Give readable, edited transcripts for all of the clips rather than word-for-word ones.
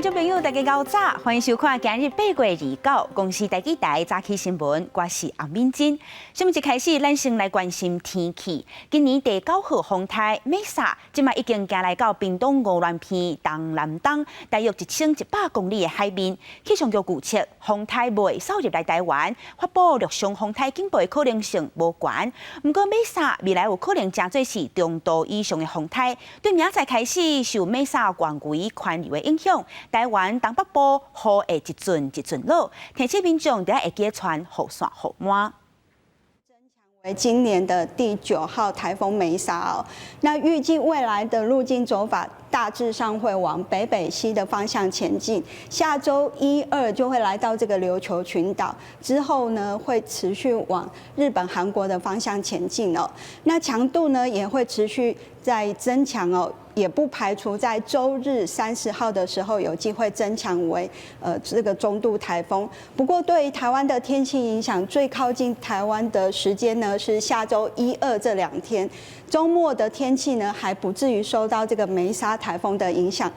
觀眾朋友，大家𠢕早，歡迎收看今日8月29公視台語台早起新聞，我是洪敏珍。新聞一開始，咱先來關心天氣。今年第九號風颱瑪莎，這馬已經行來到屏東鵝鑾鼻東南東，大約1100公里的海面。氣象局預測，風颱袂掃入來台灣，發布陸上風颱警報的可能性無懸。毋過瑪莎未來有可能成做是中度以上的風颱，對明仔載開始受瑪莎外圍環流的影響，台灣東北部雨會一陣一陣落，提醒民眾著愛會記穿雨傘雨帽。為今年的第九號颱風梅莎哦，那預計未來的路徑走法大致上會往北北西的方向前進，下週一二就會來到這個琉球群島，之後呢會持續往日本、韓國的方向前進哦。那強度呢也會持續在增強哦，也不排除在週日30號的時候有機會增強為這個中度颱風。不過對於台灣的天氣影響，最靠近台灣的時間呢是下週一二這兩天，週末的天氣呢還不至於受到這個梅莎颱風的影響。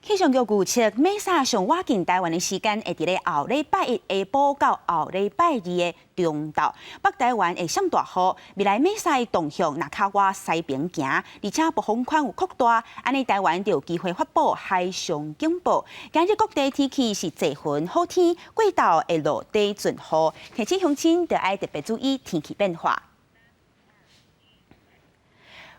氣象局預測，瑪莎上倚近台灣的時間會佇咧後禮拜一下晡到後禮拜二的中晝，北台灣會閃大雨。未來瑪莎的動向若較倚西爿行，而且暴風圈有擴大，按呢台灣就有機會發布海上警報。今日各地天氣是濟雲好天，過晝會落短陣雨，提醒鄉親著愛特別注意天氣變化。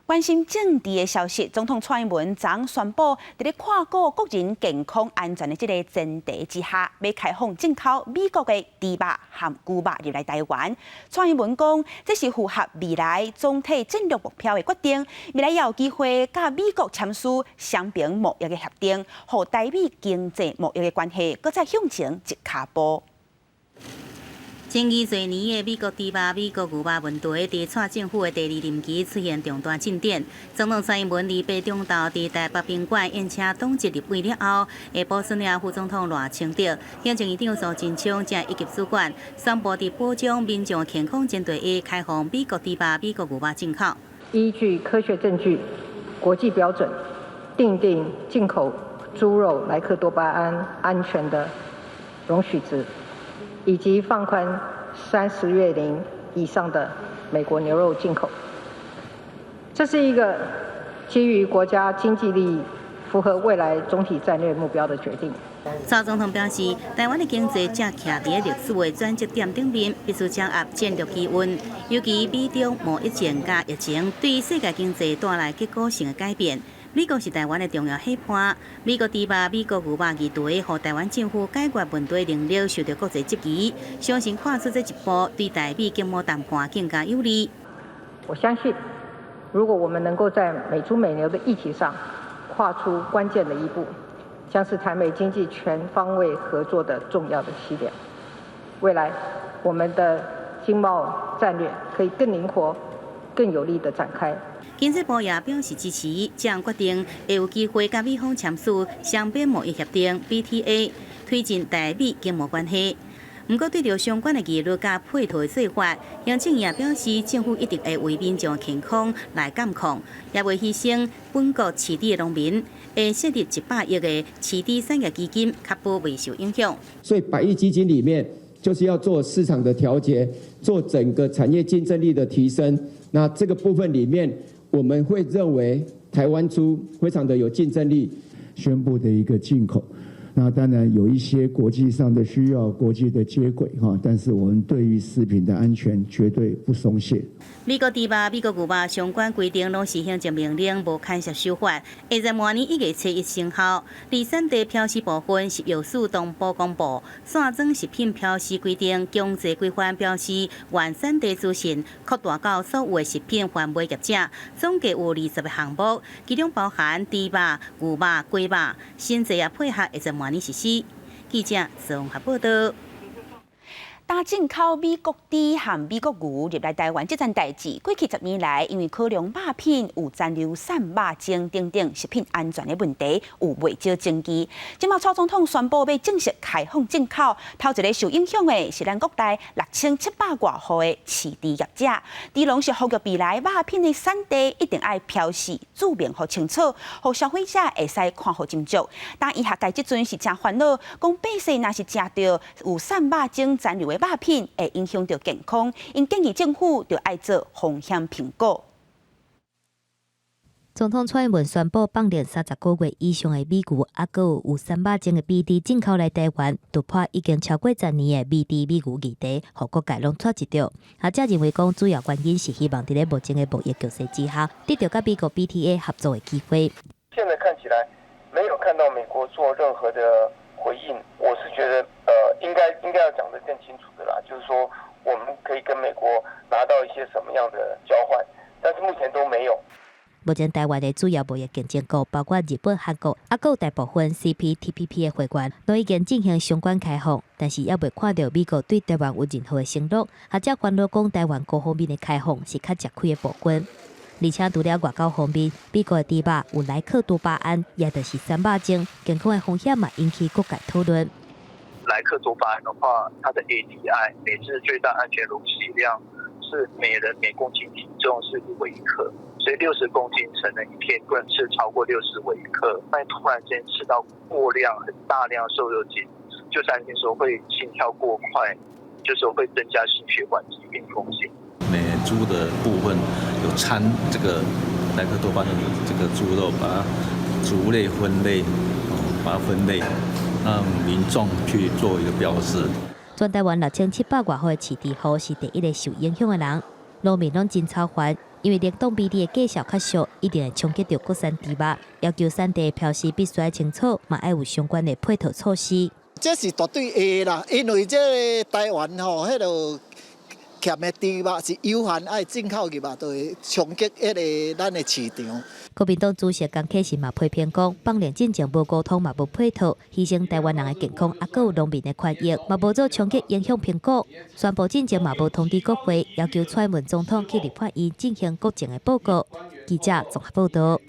關心政治的消息，總統蔡英文昨宣布，佇咧看顧國人健康安全的這个前提之下，欲開放進口美國的豬肉和牛肉入來台灣。蔡英文講，這是符合未來總體戰略目標的決定，未來也有機會佮美國簽署雙邊貿易的協定，予台美經濟貿易的關係閣再向前一跤步。爭議濟年的美國豬肉、美國牛肉問題，佇蔡政府的第二任期出現重大進展。總統蔡英文28中晝佇台北賓館宴請黨籍立委了後，下晡審理副總統賴清德、行政院長蘇貞昌這一級主管宣布，佇保障民眾健康前提下，開放美國豬肉、美國牛肉進口。依據科學證據、國際標準，訂定進口豬肉萊克多巴胺安全的容許值，以及放寬30月齡以上的美國牛肉進口，這是一個基於國家經濟利益、符合未來總體戰略目標的決定。蔡總統表示，台灣的經濟正徛佇歷史的轉折點頂面，必須掌握戰略機運。尤其美中貿易戰佮疫情，對世界經濟帶來結構性的改變。美國是台灣的重要伙伴，美國豬肉、美國牛肉議題，予台灣政府解決問題能力受到國際質疑。相信跨出這一步，對台美經貿談判更加有利。我相信，如果我們能夠在美豬美牛的議題上跨出關鍵的一步，將是台美經濟全方位合作的重要的起點。未來，我們的經貿戰略可以更靈活、更有力地展開。經濟部也表示支持，這項決定會有機會佮美方簽署雙邊貿易協定（BTA），推進台美經貿關係。毋過對著相關的疑慮佮配套的做法，行政院也表示，政府一定會為民眾健康來監控，也袂犧牲本國飼豬的農民，會設立100億的飼豬產業基金，確保袂受影響。所以百億基金裡面就是要做市場的調節，做整個產業競爭力的提升。那這個部分裡面，我們會認為台灣豬非常的有競爭力，宣布的一個進口，那當然有一些國際上的需要，國際的接軌哈，但是我們對於食品的安全絕對不鬆懈。美國豬肉、美國牛肉相關規定攏是行政命令，無牽涉修法。會在明年1月初1生效。而產地標示部分食藥署同保公布散裝食品標示規定，強制規範標示原產地資訊，擴大到所有的食品販賣業者，總計有20個項目，其中包含豬肉、牛肉、雞肉，新制也配合會在明年實施。記者綜合報道。打進口美國豬和美國牛入來台灣這件代誌，過去10年來，因為考量肉品有殘留瘦肉精等等食品安全的問題，有袂少爭議。這馬蔡總統宣布欲正式開放進口，頭一个受影響的是咱國內6700外戶的飼豬業者。豬農是呼籲未來肉品的產地一定愛標示註明予清楚，予消費者會使看予斟酌。但醫學界這陣是誠煩惱，講百姓若是食著有瘦肉精殘留的肉品，會影響著健康，𪜶建議政府著愛做風險評估。總統蔡英文宣布放任30個月以上的美牛，猶閣有瘦肉精的美豬進口來台灣，突破已經超過十年的美豬美牛議題，予各界攏掣一著。學者認為講，主要原因是希望佇咧目前的貿易局勢之下，得著佮美國 BTA 合作的機會。現在看起來沒有看到美國做任何的回應，我是覺得，應該要講得更清楚的啦，就是說我們可以跟美國拿到一些什麼樣的交換，但是目前都沒有。目前台灣的主要貿易競爭國包括日本、韓國，猶閣有大部分 CPTPP 的會員，攏已經進行相關開放，但是猶未看著美國對台灣有任何的承諾，學者煩惱講台灣各方面的開放是較吃虧的部分。而且除了外交方面，美國的豬肉有萊克多巴胺，也就是瘦肉精，健康的風險嘛引起各界討論。萊克多巴胺的話，它的 ADI 每日最大安全容器量是每人每公斤體重是1微克，所以60公斤成人一天不能吃超過60微克。但突然間吃到過量、很大量瘦肉精，就擔心說會心跳過快，就是會增加心血管疾病風險。美豬的部分有摻這個萊克多巴胺的這個豬肉，把它逐類分類，把它分類，讓民眾去做一個標示。全台灣6700外戶的飼豬戶是第一个受影響的人，農民攏真操煩，因為冷凍美豬的價數較俗，一定會衝擊著國產豬肉，要求產地標示必須愛清楚，嘛愛有相關的配套措施。這是絕對會啦，因為這个台灣吼，彼个鹹的豬肉是有限，愛進口入來，就會衝擊彼个咱的市場。國民黨主席江啟臣嘛批評講，放任進前無溝通嘛無配套，犧牲台灣人的健康，猶閣有農民的權益，嘛無做衝擊影響評估。宣布進前嘛無通知國會，要求蔡英文總統去立法院進行國情的報告。記者綜合報導。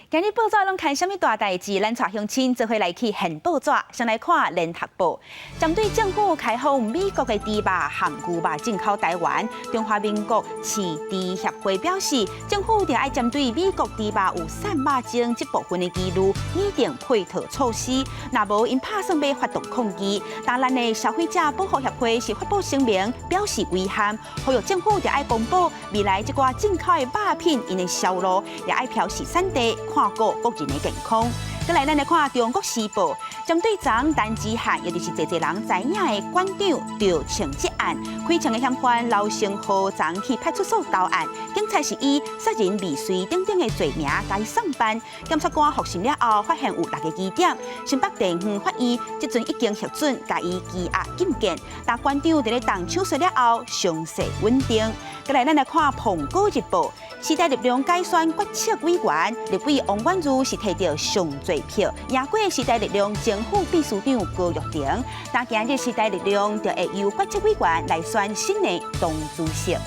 今日報紙攏看啥物大代誌？咱帶鄉親做伙來去現報紙，先來看聯合報。針對政府開放美國的豬肉和牛肉進口台灣，中華民國飼豬協會表示，政府著愛針對美國豬肉有瘦肉精這部分的疑慮，擬定配套措施。若無𪜶拍算欲發動抗議。但咱的消費者保護協會是發布聲明，表示遺憾，呼籲政府著愛公布未來這寡進口的肉品𪜶的銷路，也愛標示產地，看顧國人的健康。閣來，咱來看《中國時報》，針對昨陳之漢，也就是濟濟人知影的館長趙清一案，開槍的嫌犯劉成豪昨去派出所投案，警察是以殺人未遂等等的罪名共伊送辦。檢察官複審了後，發現有六個疑點，新北地方法院這陣已經核准共伊羈押禁見，但館長佇咧動手術了後，傷勢穩定。閣來，咱來看《蘋果日報》，時代力量改選決策委員，立委王婉諭是提著上濟票，贏過時代力量前副秘書長高玉婷。但今日時代力量就會由決策委員來選新的黨主席。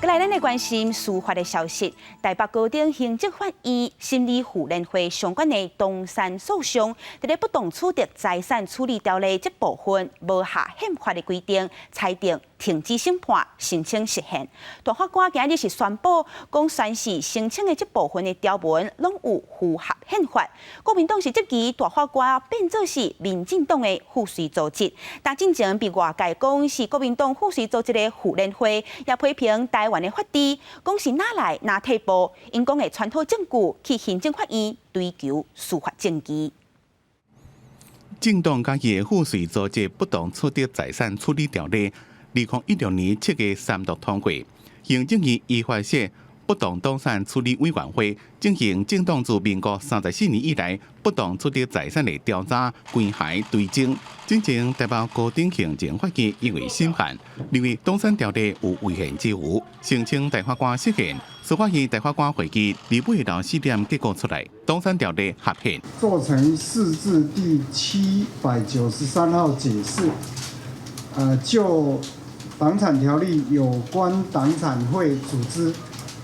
閣來，咱來關心司法的消息。台北高等行政法院審理婦聯會相關的動產訴訟，佇咧不當取得財產處理條例這部分無合憲法的規定，裁定停止審判，申請釋憲。大法官今日是宣布，講宣示申請的這部分的條文攏有符合憲法。國民黨是質疑大法官變做是民進黨的附隨組織，但進前被外界講是國民黨附隨組織的婦聯會，也批評台灣的法治，講是哪來哪退步，𪜶講會傳導證據去行政法院追求司法正義。政黨佮伊的附隨組織不當取得財產處理條例，2016年7月三讀通過，行政院依法說不當黨產處理委員會進行政黨自民國34年以來不當取得財產的調查、歸還、追徵。進前台北高等行政法院因為審判，認為黨產條例有違憲之虞，申請大法官釋憲。司法院大法官會議二八下晝4點結果出來，黨產條例合憲。做成釋字第793號解釋，就黨產條例有關黨產會組織，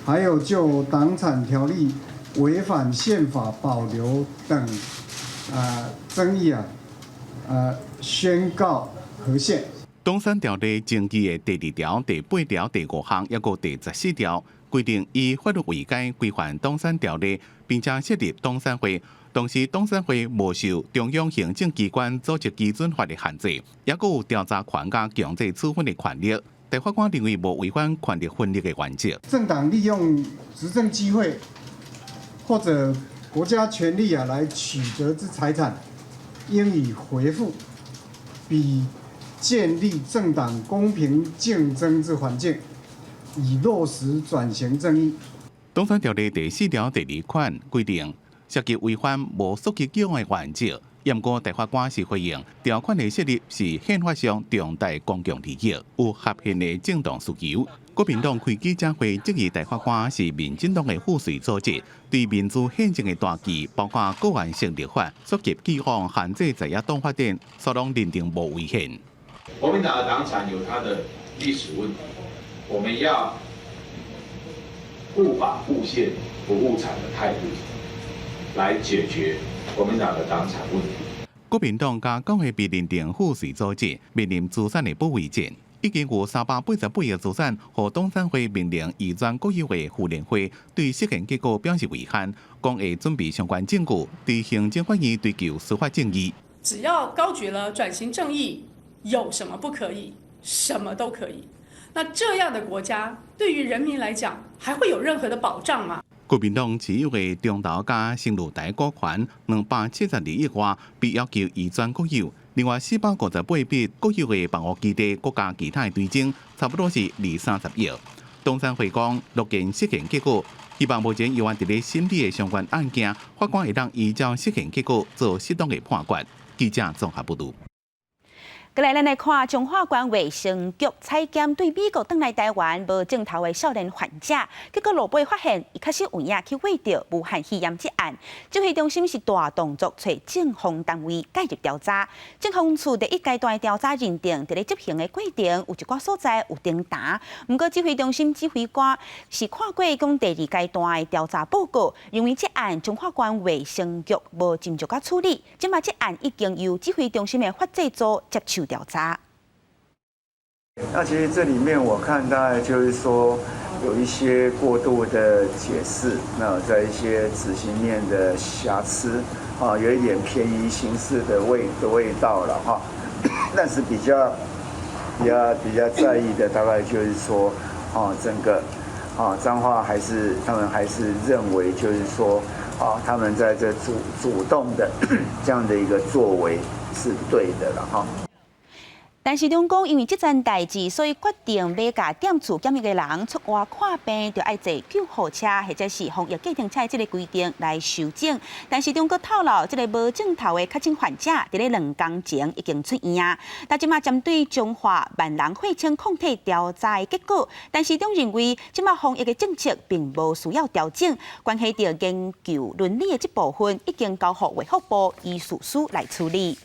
還有就黨產條例違反憲法保留等爭議啊，宣告合憲。黨產條例爭議的第二條、第八條、第五項，抑閣第14條規定，以法律位階規範黨產條例，並且設立黨產會。同時，黨產會無受中央行政機關組織基準法的限制，抑閣有調查權佮強制處分的權力。大法官認為無違反權力分立的原則。政黨利用執政機會或者國家權力啊，來取得之財產，應予回復，俾建立政黨公平競爭之環境，以落實轉型正義。黨產條例第四條第二款規定，涉及違反無溯及既往的原則。毋過大法官是回應條款的設立是憲法上重大公共利益，有合憲的正當訴求。國民黨開記者會質疑大法官是民進黨的附隨組織，對民主憲政的大忌，包括個案性立法、溯及既往限制在野黨發展，所攏認定無違憲。國民黨的黨產有它的歷史問題，我們要護法護憲不護產的態度，來解決國民黨的黨產問題。國民黨佮國會被認定附隨組織，面臨資產的保衛戰，已經有388億資產，予黨產會面臨移轉國有的婦聯會對釋憲結果表示遺憾，講會準備相關證據，佇行政法院追求司法正義。只要高舉了轉型正義，有什麼不可以？什麼都可以。那這樣的國家對於人民來講，還會有任何的保障嗎？國民黨持有的中投佮新露台股權272億外，被要求移轉國有。另外458筆國有的房屋基地，閣佮其他的追徵，差不多是二三十億。黨產會講，樂見釋憲結果，希望目前猶原佇咧審理的相關案件，法官會當依照釋憲結果做適當的判決。記者綜合報導。過來，咱來看彰化縣衛生局採檢對美國轉來台灣無症頭的少年患者，結果路尾發現伊確實有影去秽著武漢肺炎這案，指揮中心是大動作，揣政風單位介入調查。政風處第一階段調查認定，佇咧執行的過程有一寡所在有停耽。毋過指揮中心指揮官是看過講第二階段的調查報告，認為這案彰化縣衛生局無盡責佮處理，這馬這案已經由指揮中心的法制組接手調查。那其實這裡面我看大概就是說有一些過度的解釋，那在一些執行面的瑕疵啊，有一點便宜行事的味道了哈。但是比較在意的大概就是說，啊，整個啊彰化還是他們還是認為就是說，啊，他們在這主動的這樣的一個作為是對的了哈。陳時中講，因為這件代誌，所以決定欲共踮厝檢疫的人出外看病，就愛坐救護車或者是防疫計程車這个規定來修正。陳時中閣透露，這个無症頭的確診患者，佇咧2工前已經出院啊。但這馬針對彰化萬人血清抗體調查的結果，陳時中認為，這馬防疫的政策並無需要調整，關係著研究倫理的這部分，已經交予衛福部醫事司來處理。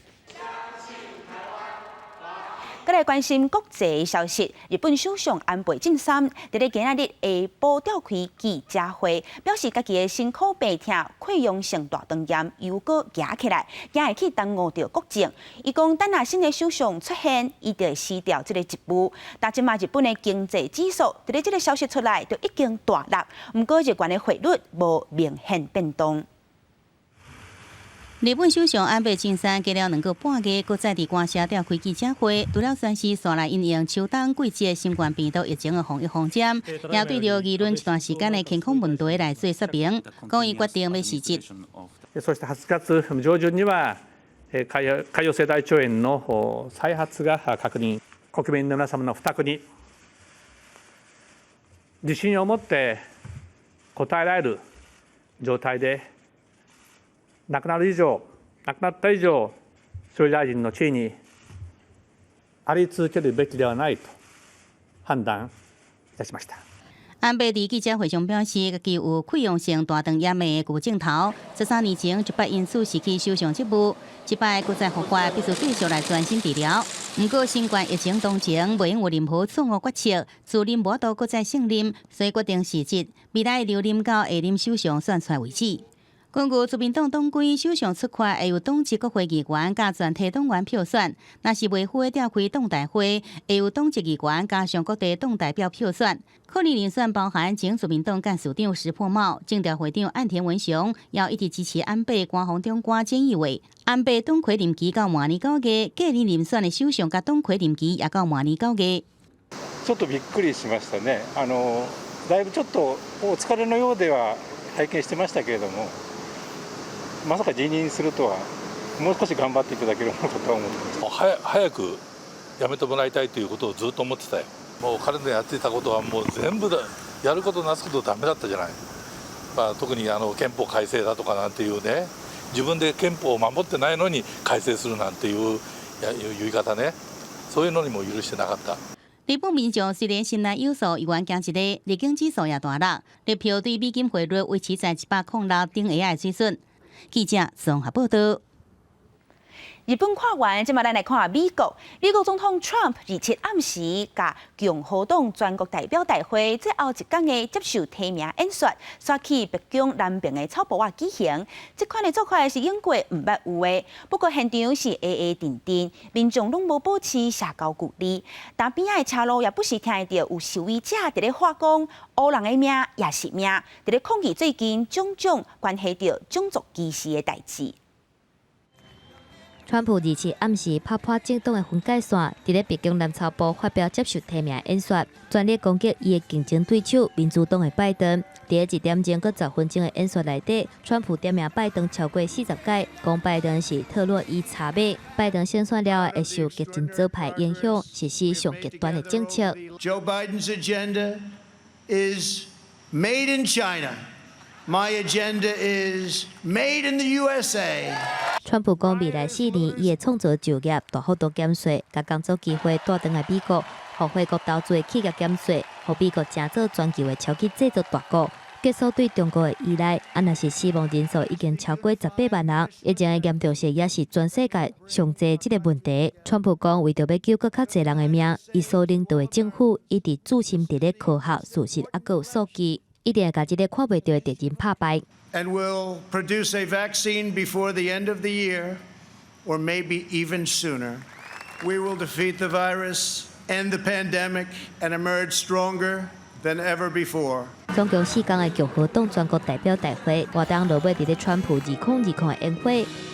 閣來關心國際消息，日本首相安倍晉三佇咧今仔日下晡召開記者會，表示家己的身苦病痛、潰瘍性大腸炎又閣夯起來，驚會去耽誤著國政。伊講等下新的首相出現，伊就會辭掉這个職務。但這馬日本的經濟指數，佇咧這个消息出來，就已經大落。毋過日元的匯率無明顯變動。日本首相安倍晉三隔了2個半月，閣再佇官舍召開記者會，除了宣示紲來因應秋冬季節新冠病毒疫情的防疫方針，也對著議論一段時間的健康問題來做說明，講伊決定欲辭職。そして8月上旬には潰瘍性大腸炎の再発が確認。国民の皆様の負託に自信を持って答えられる状態で亡くなる以上、亡くなった以上、総理大臣の地位にあり続けるべきではないと判断いたしました。安倍佇記者會上表示，家己有潰瘍性大腸炎的舊症頭，13年前一擺因此失去首相職務，這擺閣再復發，必須繼續來專心治療。毋過新冠疫情當前，袂用有任何錯誤決策，自認無法度閣再勝任，所以決定辭職，未來留任到下任首相選出來為止。根據自民黨黨規，首相出缺會由黨籍國會議員佮全體黨員票選；若是袂符召開黨代會，會由黨籍議員加上各地黨代表票選。可能人選包含前自民黨幹事長石破茂、政調會長岸田文雄，也一直支持安倍官房長官菅義偉。安倍黨魁任期到明年9月，繼任人選的首相佮黨魁任期也到明年9月。ちょっとびっくりしましたね。だいぶちょっとお疲れのようでは拝見してましたけれども。まさか辞任するとは、もう少し頑張っていただけるものかとは思ってました。早く辞めてもらいたいということをずっと思ってたよ。もう彼のやってたことはもう全部だ、やることなすことダメだったじゃない。まあ、特に憲法改正だとかなんていうね、自分で憲法を守ってないのに改正するなんていう言い方ね、そういうのにも許してなかった。日本民眾雖然心內有數，猶原驚一个，日經指數也大落，日票對美金匯率維持在106頂下的水準。記者綜合報道。日本看完，這馬咱來看美國。美國總統 Trump 27暗時，共共和黨全國代表大會最後一工的接受提名演說，煞去白宮南邊的草埔仔舉行。這款的做法是英國毋捌有的，不過現場是黑黑陣陣，民眾攏無保持社交距離。但邊仔的車路也不時聽會著有示威者佇咧喊講，烏人的命也是命，佇咧抗議最近種種關係著種族歧視的代誌。川普27暗時拍破政黨的分界線，佇咧白宮南草埔發表接受提名演說，全力攻擊伊的競爭對手民主黨的拜登。佇咧1點鐘閣10分鐘的演說內底，川普點名拜登超過40擺，講拜登是特洛伊查馬。拜登勝選了後會受激進左派影響，實施上極端的政策。 Joe Biden's agenda is made in China. My agenda is made in the USA. 川普講未來4年，伊會創造就業、大幅度減稅，共工作機會帶轉來美國，予跨國投資的企業減稅，予美國成做全球的超級製造大國，結束對中國的依賴。啊，若是死亡人數已經超過18萬人，疫情的嚴重性也是全世界上濟這个問題。川普講，為著欲救閣較濟人的命，伊所領導的政府一直注心佇咧科學、事實猶閣有數據。一定會共這个看袂著的敵人拍敗。 And we'll produce a vaccine before the end of the year, or maybe even sooner. We will defeat the virus, end the pandemic, and emerge stronger than ever before. 總共4工的共和黨全國代表大會活動落尾佇咧川普2020的煙火，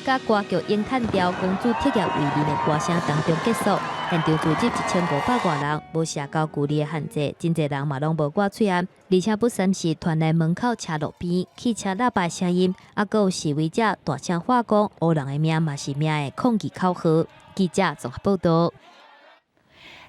佮歌劇詠嘆調公主徹夜為民的歌聲當中結束。現場聚集1500外人，無社交距離的限制，真濟人嘛攏無掛喙罨，而且不時是傳來門口車路邊汽車喇叭聲音，猶閣有示威者大聲喊講烏人的命嘛是命的抗議口號。記者綜合報道。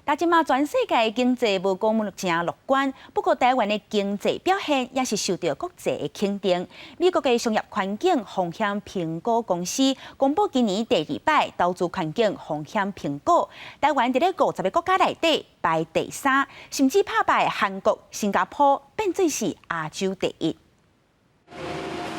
但這馬全世界經濟無講誠樂觀，不過台灣的經濟表現也是受著國際的肯定。美國的商業環境風險評估公司公布今年第二擺投資環境風險評估，台灣佇咧50個國家內底排第三，甚至拍敗韓國、新加坡，變做是亞洲第一。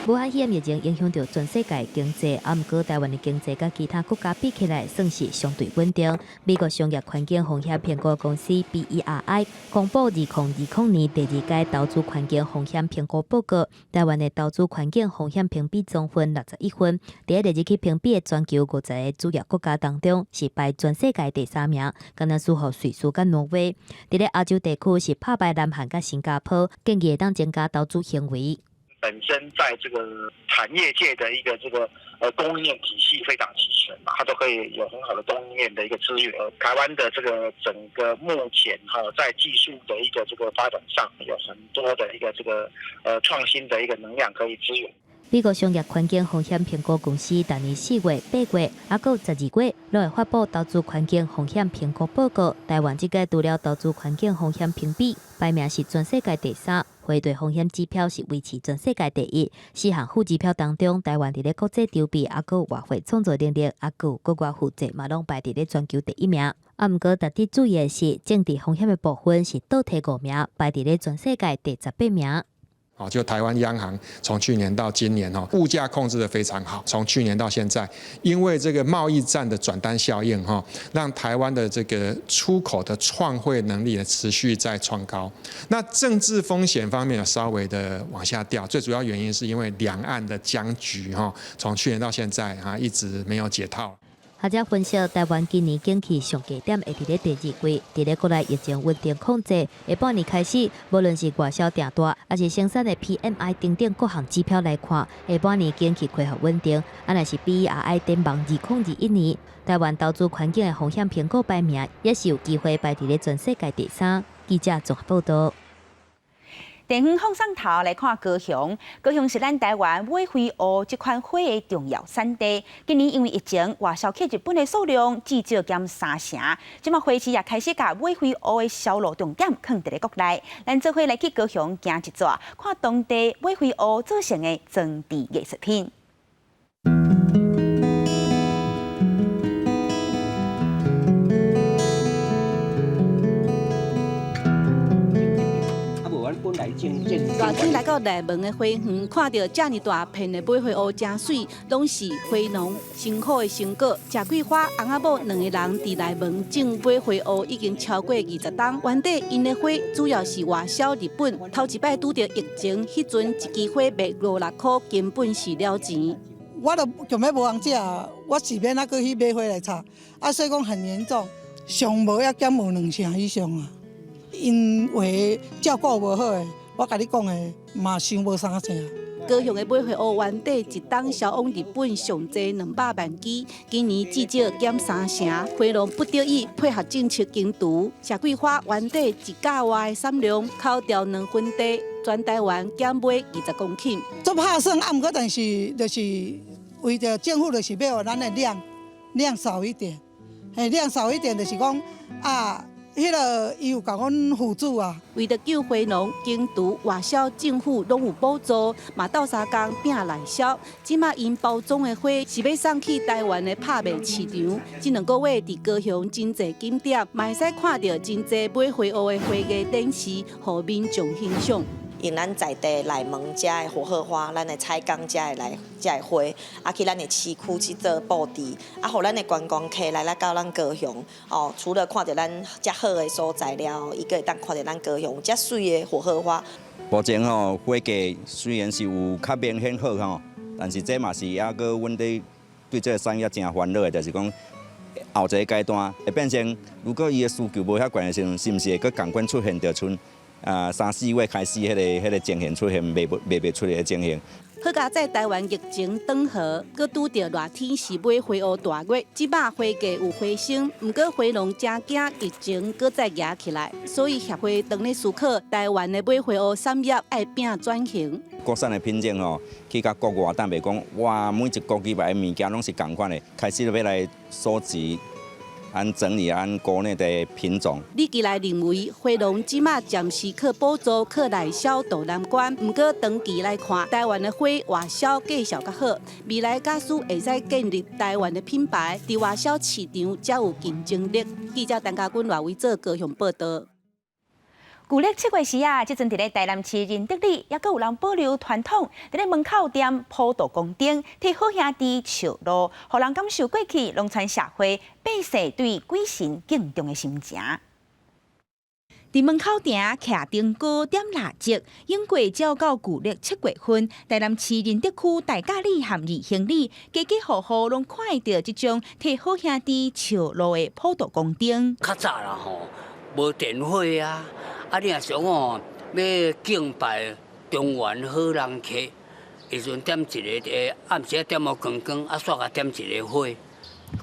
武漢肺炎疫情影響著全世界經濟，啊，毋過台灣的經濟佮其他國家比起來，算是相對穩定。美國商業環境風險評估公司 BERI 公布2020年第二屆投資環境風險評估報告，台灣的投資環境風險評比總分61分，佇咧列入去評比的全球50個主要國家當中，是排全世界第三名，敢若輸予瑞士佮挪威。佇咧亞洲地區是拍敗南韓佮新加坡，建議會當增加投資行為。本身在這個產業界的一個這個供應鏈體系非常齊全嘛，它都可以有很好的供應鏈的一個資源。台灣的這個整個目前哈在技術的一個這個發展上，有很多的一個這個創新的一個能量可以支援。美國商業環境風險評估公司逐年4月、8月，抑閣12月，攏會發布投資環境風險評估報告。台灣這屆除了投資環境風險評比排名是全世界第三，匯兌風險指標是維持全世界第一。四項副指標當中，台灣佇咧國際籌備，抑閣外匯創造能力，抑閣國外負債嘛，攏排佇咧全球第一名。啊，毋過值得注意的是，政治風險的部分是倒退5名，排佇咧全世界第18名。哦，就台灣央行從去年到今年，哦，物價控制得非常好。從去年到現在，因為這個貿易戰的轉單效應，哈，讓台灣的這個出口的創匯能力呢持續在創高。那政治風險方面稍微的往下掉，最主要原因是因為兩岸的僵局，哈，從去年到現在，哈，一直沒有解套。學者分析，台灣今年景氣上低點會佇咧第二季，佇咧國內疫情穩定控制，下半年開始，無論是外銷訂單，抑是生產的 PMI 等等各項指標來看，下半年景氣恢復穩定。啊，若是 BERI 展望2021年，台灣投資環境的風險評估排名，也是有機會排佇咧全世界第三。記者綜合報道。電影放送頭來看高雄，高雄是咱台灣馬回烏這款花的重要產地。今年因為疫情，外銷去日本的數量至少減三成。這馬花市也開始共馬回烏的銷路重點囥佇咧國內。咱做伙來去高雄行一逝，看當地馬回烏做成的裝置藝術品。熱天來到內門的花園，看著遮爾大片的馬回烏，誠媠，攏是花農辛苦的成果。謝桂花翁仔某兩个人佇內門種馬回烏已經超過20冬，原底𪜶的花主要是外銷日本。頭一擺拄著疫情，彼陣一支花賣五六箍，根本是了錢。我都強欲無通食，我是欲按怎閣去買花來插？啊，所以講很嚴重，上無要減有兩成以上啊。𪜶話照顧無好的，我共你講的嘛，傷無三成。高雄的馬回烏原底一冬銷往日本上濟200萬支，今年至少減三成，花農不得已配合政策緊除。謝桂花原底一甲外的產量，扣掉兩分地，全台灣減買20公頃。足拍算啊，毋過但是就是為著政府就是欲予咱的量少一點，嘿，量少一點就是講啊。彼个伊有共阮輔助啊。為著救花農，經除外銷，政府攏有補助，嘛鬥相共拼內銷。這馬𪜶包裝的花是欲送去台灣的拍賣市場。這兩個月佇高雄真濟景點，嘛會使看著真濟馬回烏的花藝展示，予民眾欣賞。用咱在地內門遮的火鶴花，咱的採工遮的來遮的花，啊去咱的市區去做布置，啊，予咱的觀光客來來到咱高雄，哦，除了看著咱遮好的所在了，伊閣會當看著咱高雄遮媠的火鶴花。目前吼花價雖然是有較明顯好吼，但是這嘛是猶閣阮咧對這个產業誠煩惱的，就是講後一个階段會變成，如果伊的需求無遐懸的時陣，是毋是會閣仝款出現著賰啊，三四月開始，彼个情形出現賣袂出的情形。好佳哉台灣疫情轉好，閣拄著熱天是馬回烏大月，這馬花價有回升，毋過花農誠驚疫情閣再夯起來，所以協會當咧思考台灣的馬回烏產業愛拼轉型。國產的品種吼，去佮國外等袂講，哇，每一個禮拜的物件攏是仝款的，開始欲來收集。按整理按國內的品種。李吉來認為，花農這馬暫時靠補助、靠內銷渡難關。毋過長期來看，台灣的花外銷繼續較好。未來假使會使建立台灣的品牌，佇外銷市場才有競爭力。記者陳家軍賴偉做高雄報導。舊曆7月時啊，這陣佇咧台南市仁德里，猶閣有人保留傳統，佇咧門口點普渡公燈，替好兄弟笑路，予人感受過去農村社會百姓對鬼神敬重的心情。佇門口埕徛燈具點蠟燭，永過照到舊曆7月份，台南市仁德區大甲里和二興里，家家戶戶攏看會著這種替好兄弟笑路的普渡公燈。較早啦吼，無電火啊。啊！你若想哦，欲敬拜中原好人客，彼陣點一个，暗時仔點予光光，啊，煞共點一个火，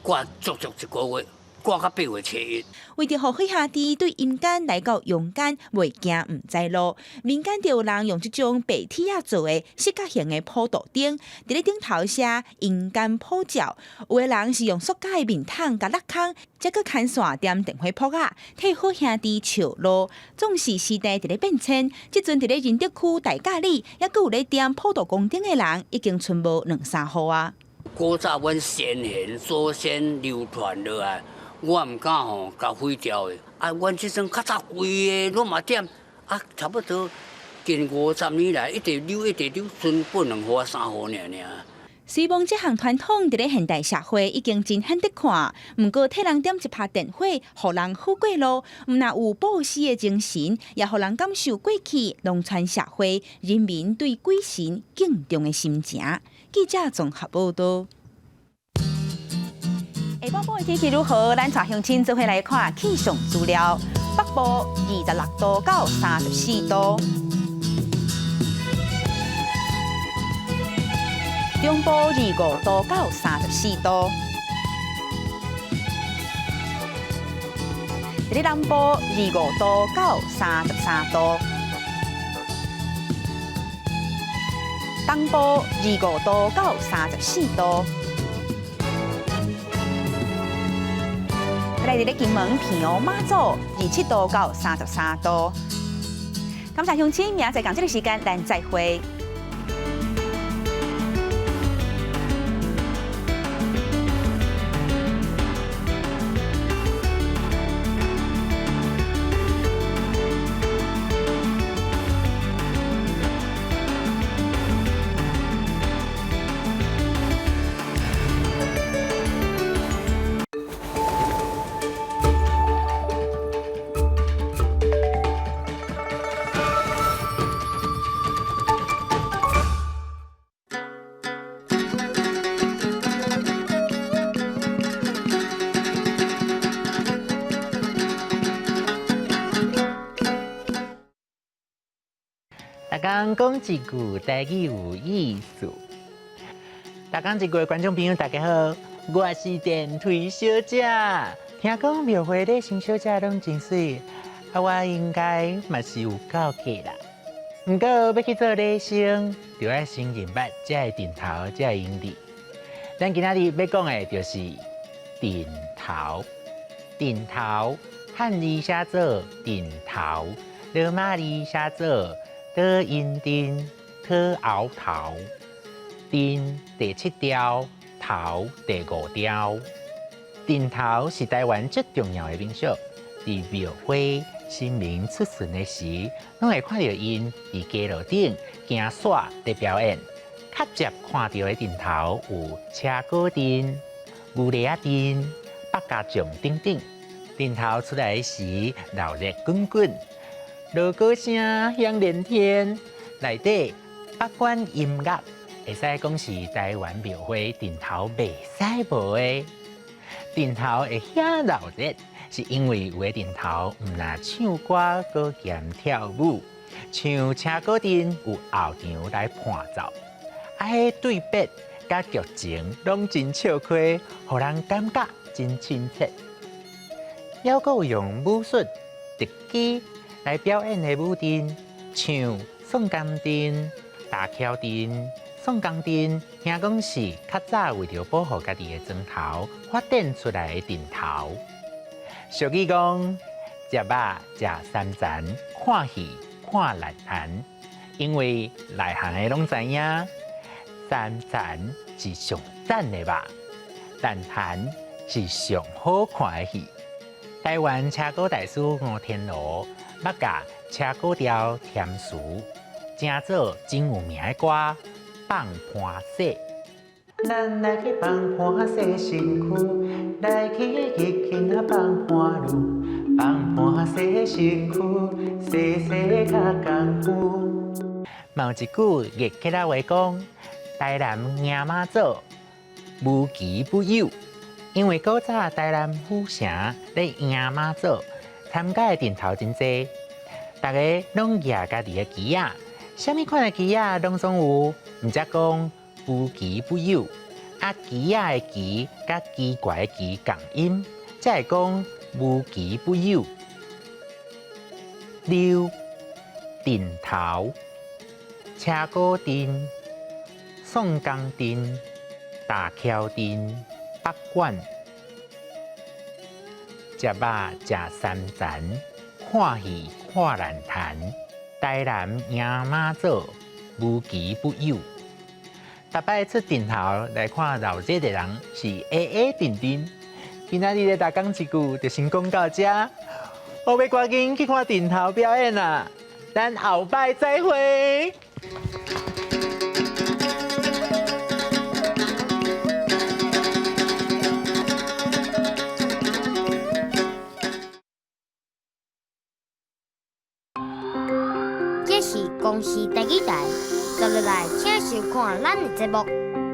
掛足足一個月，掛到8月7日。為著予好兄弟對陰間來到陽間，袂驚毋知路，民間就有人用這種白鐵仔做的四角形的普渡燈，佇咧頂頭寫陰間普照。有的人是用塑膠的面桶共落空，再閣牽線點電火泡仔，替好兄弟照路。總是時代佇咧變遷，這陣佇咧仁德區大甲里，猶閣有咧點普渡公燈的人，已經賰無兩三戶啊。古早阮先賢祖先流傳落來。我毋敢吼，共毀掉的。啊，阮這陣較早規个攏嘛點，啊，差不多近50年來，一直溜一直溜，賰不兩戶三戶爾爾。雖罔這項傳統佇咧現代社會已經真罕得看，毋過替人點一拍電火，予人好過路，毋但有布施的精神，也予人感受過去農村社會人民對鬼神敬重的心情。記者綜合報導。下晡晡的天氣如何？咱帶鄉親做伙來看氣象資料。北部26度到34度，中部25度到34度，佇咧南部25度到33度，東部25度到34度。來佇咧金門、平湖、馬祖，27度到33度。感謝鄉親，明仔載仝這个時間，咱再會。逐工講一句台語有意思。逐工一句的觀眾朋友，大家好，我是電梯小姐。聽講廟會禮生小姐攏真媠，啊，我應該嘛是有夠格啦。毋過欲去做禮生，就愛先認捌這个陣頭，這个英字。咱今仔日欲講的就是陣頭。陣頭，漢字寫做陣頭，羅馬字寫做倒音陣、討鰲頭。陣第七調，頭第五調。陣頭是台灣最重要的民俗，佇廟會、神明出巡的時，攏會看著𪜶佇街路頂行煞佇表演。較捷看著的陣頭有車果陣、牛螺仔陣、百家將等等。陣頭出來時，鬧熱滾滾，鑼鼓聲響連天，內底不管音樂，會使講是台灣廟會陣頭袂使無的。陣頭會遐鬧熱，是因為有的陣頭毋但唱歌，閣兼跳舞，像車果陣有後場來伴奏，啊，彼對白佮劇情攏真笑詼，予人感覺真親切。猶閣有用武術、特技來表演的舞陣，像宋江陣、大橋陣。宋江陣聽講是較早為著保護家己的莊頭發展出來的陣頭。俗語講，食肉食三層，看戲看內行。因為內行的攏知影，三層是上讚的肉，內行是上好看的戲。台灣車鼓大師吳天羅捌共車鼓調填詞，成做真有名的歌《放盤洗》。咱來去放盤洗身軀，來去日囡仔放盤女，放盤洗身軀，洗洗較功夫。嘛有一句熱客仔話講：台南迎媽祖，無奇不有。因為古早台南府城咧迎媽祖，參加的陣頭真濟，逐个攏舉家己的旗仔，啥物款的旗仔攏總有，毋才講無奇不有。啊，旗仔的旗佮奇怪的奇仝音，才會講無奇不有。溜陣頭、車鼓陣、宋江陣、大橋陣、北管、食肉食三層，看戲看爛壇，台南迎媽祖，無奇不有。逐擺出陣頭來看鬧熱的人是矮矮陣陣。今仔日的逐工一句就先講到這，我欲趕緊去看陣頭表演啦，咱後擺再會。這是公視第二台，接落來請收看咱的節目。